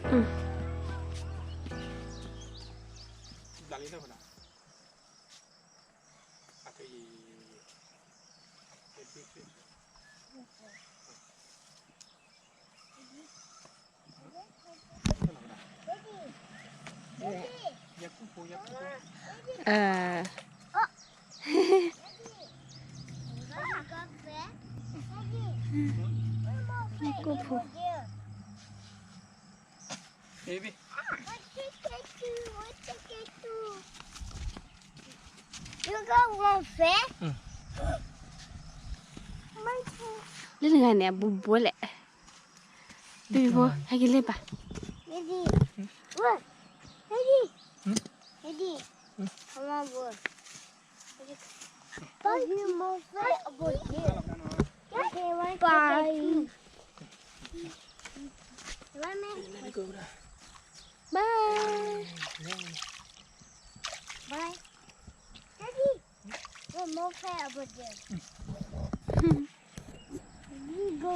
อืม เออ แม่กู้ภู Baby. လၢနဂၤန့ၣ် အဘူးဘူးလဲၣ်. ဘီဘီ ဟဲက့ၤလၢဘၣ်. Daddy. Daddy. Daddy. Come on, boy. Bye. Bye. Bye. Bye. Daddy. One more fair over there. We go.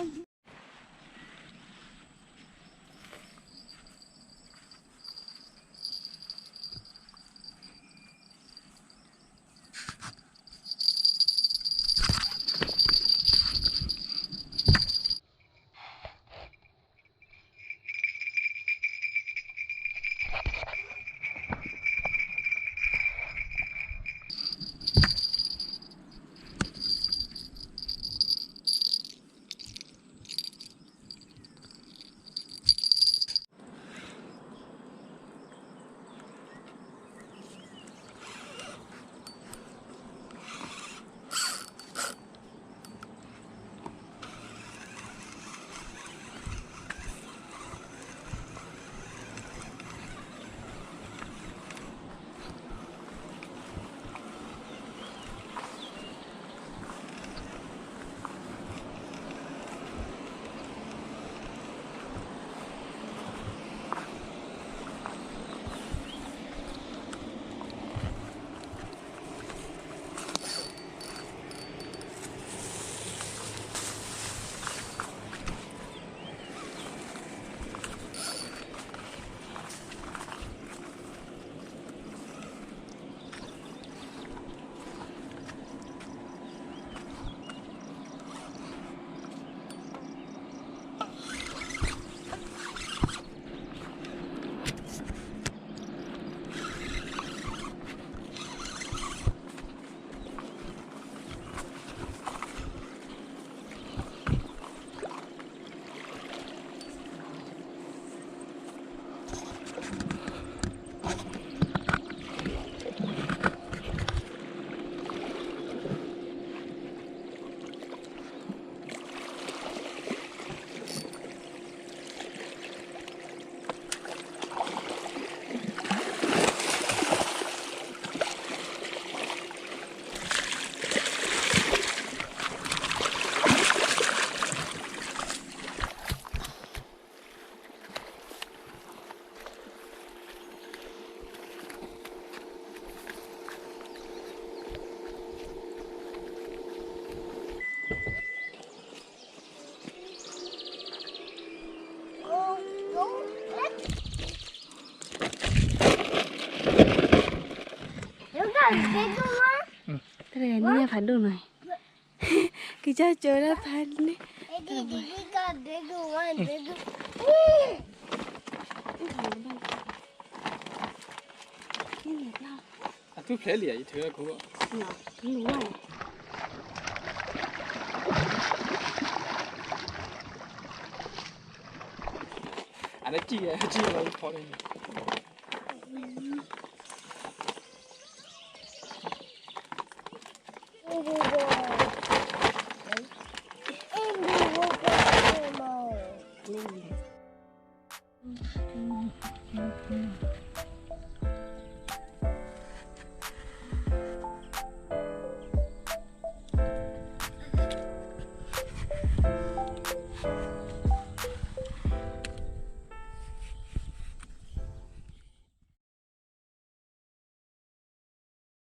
တၢ်တဂၤန့ၣ် ညၣ်ဖးဒိၣ်နီၤ, ကစၢ်ကၠီဒၣ်ဖးန့ၣ်, အထူၣ်ဖျဲးလံ ယထုးလၢခိၣ်, အတၢ်ကံၣ် အကံၣ်လီၤဖီန့ၣ်.